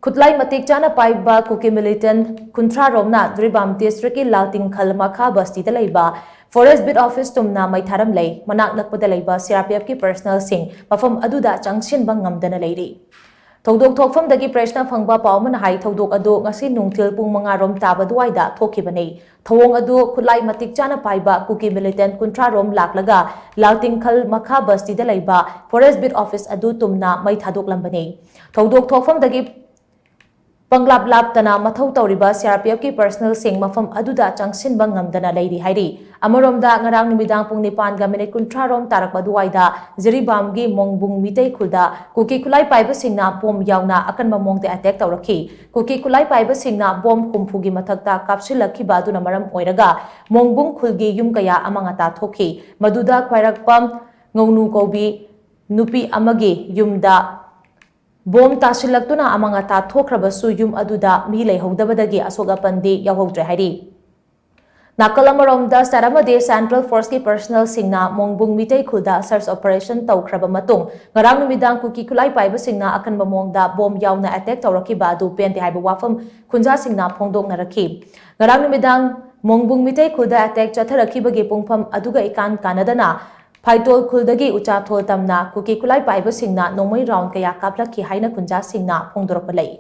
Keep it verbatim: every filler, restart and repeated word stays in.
ꯈꯨꯠꯂꯥꯏ ꯃꯇꯤꯛ ꯆꯥꯅ ꯄꯥꯏꯕ ꯀꯨꯀꯤ militant ꯀꯨꯟꯊ꯭ꯔꯥ ꯔꯣꯝꯅ ꯖꯤꯔꯤꯕꯥꯝ district ꯀꯤ ꯂꯥꯜꯇꯤꯡꯈꯜ ꯃꯈꯥ ꯕꯁꯇꯤꯗ ꯂꯩꯕ forest beat office ꯇꯨꯝꯅ ꯃꯩ ꯊꯥꯔꯝꯂꯦ꯫ ꯃꯅꯥꯛ ꯅꯛꯄꯗ ꯂꯩꯕ C R P F ꯀꯤ personnel ꯁꯤꯡ ꯃꯐꯝ ꯑꯗꯨꯗ ꯆꯪꯁꯤꯟꯕ ꯉꯝꯗꯅ ꯂꯩꯔꯤ꯫ ꯊꯧꯗꯣꯛ ꯊꯣꯛꯐꯝꯗꯒꯤ press ꯅ ꯐꯪꯕ ꯄꯥꯎ ꯑꯃꯅ ꯍꯥꯏ, ꯊꯧꯗꯣꯛ ꯑꯗꯨ ꯉꯁꯤ ꯅꯨꯡꯊꯤꯜ ꯄꯨꯡ ꯃꯉꯥ ꯔꯣꯝ ꯇꯥꯕ ꯑꯗꯨꯋꯥꯏꯗ ꯊꯣꯛꯈꯤꯕꯅꯤ꯫ ꯊꯧꯑꯣꯡ ꯑꯗꯨ ꯈꯨꯠꯂꯥꯏ ꯃꯇꯤꯛ ꯆꯥꯅ ꯄꯥꯏꯕ ꯀꯨꯀꯤ militant ꯀꯨꯟꯊ꯭ꯔꯥ ꯔꯣꯝ ꯂꯥꯛꯂꯒ ꯂꯥꯜꯇꯤꯡꯈꯜ ꯃꯈꯥ ꯕꯁꯇꯤꯗ ꯂꯩꯕ forest beat office ꯑꯗꯨ ꯇꯨꯝꯅ ꯃꯩ ꯊꯥꯗꯣꯛꯂꯝꯕꯅꯤ꯫ ꯊꯧꯗꯣꯛ ꯊꯣꯛꯐꯝꯗꯒꯤ ꯄꯪꯂꯥꯞ ꯂꯥꯞꯇꯅ ꯃꯊꯧ ꯇꯧꯔꯤꯕ C R P F ꯀꯤ personnel ꯁꯤꯡ ꯃꯐꯝ ꯑꯗꯨꯗ ꯆꯪꯁꯤꯟꯕ ꯉꯝꯗꯅ ꯂꯩꯔꯤ ꯍꯥꯏꯔꯤ꯫ ꯑꯃꯔꯣꯝꯗ, ꯉꯔꯥꯡ ꯅꯨꯃꯤꯗꯥꯡ ꯄꯨꯡ ꯅꯤꯄꯥꯟꯒ minute ꯀꯨꯟꯊ꯭ꯔꯥ ꯔꯣꯝ ꯇꯥꯔꯛꯄ ꯑꯗꯨꯋꯥꯏꯗ ꯖꯤꯔꯤꯕꯥꯝꯒꯤ ꯃꯣꯡꯕꯨꯡ ꯃꯤꯇꯩ ꯈꯨꯜꯗ ꯀꯨꯀꯤ ꯈꯨꯠꯂꯥꯏ ꯄꯥꯏꯕꯁꯤꯡꯅ bomb ꯌꯥꯎꯅ ꯑꯀꯟꯕ ꯃꯑꯣꯡꯗ attack ꯇꯧꯔꯛꯈꯤ꯫ ꯀꯨꯀꯤ ꯈꯨꯠꯂꯥꯏ ꯄꯥꯏꯕꯁꯤꯡꯅ bomb ꯍꯨꯝꯐꯨꯒꯤ ꯃꯊꯛꯇ ꯀꯥꯞꯁꯤꯜꯂꯛꯈꯤꯕ ꯑꯗꯨꯅ ꯃꯔꯝ ꯑꯣꯏꯔꯒ ꯃꯣꯡꯕꯨꯡ ꯈꯨꯜꯒꯤ ꯌꯨꯝ ꯀꯌꯥ ꯑꯃꯥꯡ ꯑꯇꯥ ꯊꯣꯛꯈꯤ꯫ ꯃꯗꯨꯗ ꯈ꯭ꯋꯥꯏꯔꯥꯛꯄꯝ ꯉꯧꯅꯨ ꯀꯧꯕꯤ ꯅꯨꯄꯤ ꯑꯃꯒꯤ ꯌꯨꯝꯗ bomb ꯇꯥꯁꯤꯜꯂꯛꯇꯨꯅ ꯑꯃꯥꯡ ꯑꯇꯥ ꯊꯣꯛꯈ꯭ꯔꯕꯁꯨ, ꯌꯨꯝ ꯑꯗꯨꯗ ꯃꯤ ꯂꯩꯍꯧꯗꯕꯗꯒꯤ ꯑꯁꯣꯛ ꯑꯄꯟꯗꯤ ꯌꯥꯎꯍꯧꯗ꯭ꯔꯦ ꯍꯥꯏꯔꯤ꯫ ꯅꯥꯀꯜ ꯑꯃꯔꯣꯝꯗ, state ꯑꯃꯗꯤ central force ꯀꯤ personnel ꯁꯤꯡꯅ ꯃꯣꯡꯕꯨꯡ ꯃꯤꯇꯩ ꯈꯨꯜꯗ search operation ꯇꯧꯈ꯭ꯔꯕ ꯃꯇꯨꯡ, ꯉꯔꯥꯡ ꯅꯨꯃꯤꯗꯥꯡ ꯀꯨꯀꯤ ꯈꯨꯠꯂꯥꯏ ꯄꯥꯏꯕꯁꯤꯡꯅ ꯑꯀꯟꯕ ꯃꯑꯣꯡꯗ bomb ꯌꯥꯎꯅ attack ꯇꯧꯔꯛꯈꯤꯕ ꯑꯗꯨ ꯄꯦꯟꯗꯦ ꯍꯥꯏꯕ ꯋꯥꯐꯝ ꯈꯨꯟꯖꯥꯁꯤꯡꯅ ꯐꯣꯡꯗꯣꯛꯅꯔꯛꯈꯤ꯫ ꯉꯔꯥꯡ ꯅꯨꯃꯤꯗꯥꯡ ꯃꯣꯡꯕꯨꯡ ꯃꯤꯇꯩ ꯈꯨꯜꯗ attack ꯆꯠꯊꯔꯛꯈꯤꯕꯒꯤ ꯄꯨꯡꯐꯝ ꯑꯗꯨꯒ ꯏꯀꯥꯟ ꯀꯥꯟꯅꯗꯅ, ꯐꯥꯏꯇꯣꯜ ꯈꯨꯜꯗꯒꯤ ꯎꯆꯥꯊꯣꯜ ꯇꯝꯅ ꯀꯨꯀꯤ ꯈꯨꯠꯂꯥꯏ ꯄꯥꯏꯕꯁꯤꯡꯅ ꯅꯣꯡꯃꯩ round ꯀꯌꯥ ꯀꯥꯞꯂꯛꯈꯤ ꯍꯥꯏꯅ ꯈꯨꯟꯖꯥꯁꯤꯡꯅ ꯐꯣꯡꯗꯣꯔꯛꯄ ꯂꯩ꯫